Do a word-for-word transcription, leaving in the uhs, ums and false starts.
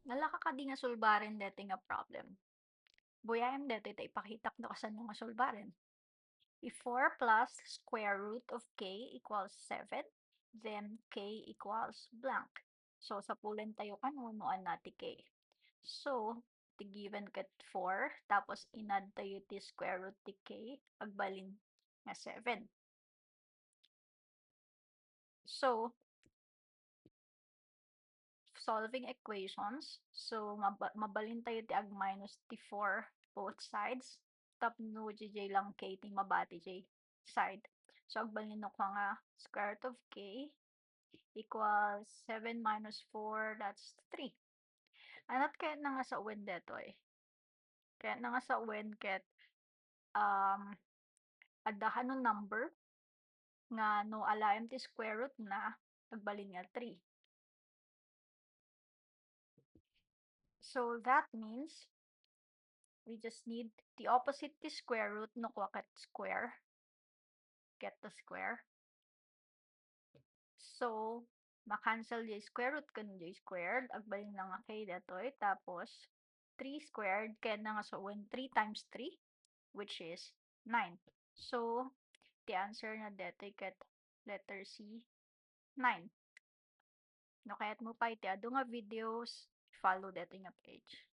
Nalaka kadi nga sulbaren deti nga problem? Buyaem deti ta ipakitak no kasano nga sulbaren. If four plus square root of k equals seven, then k equals blank. So, sapulen tayo kano no ania ti k. So, ti given ket four, tapos inad tayo ti square root ti k, agbalin nga seven. So, solving equations, so maba-, mabalin tayo ti ag-minus ti four both sides, tapno jay lang k ti mabati jay side. So, agbalin no kua nga square root of k equals seven minus four, that's three. Ania ti kayatna nga sawen detoy? Kayatna nga sawen ket, um, adda kano number nga no alaem ti square root na, agbalin nga three. So that means we just need the opposite ti square root no kua ket square. Get the square. So, ma-cancel jay square root ken jay squared, agbalin lang nga k detoy, tapos three squared, kayatna nga sawen three times three, which is nine. So, ti answer na detoy ket letter C, nine. No kayatmo pay ti adu nga videos, follow detoy nga page.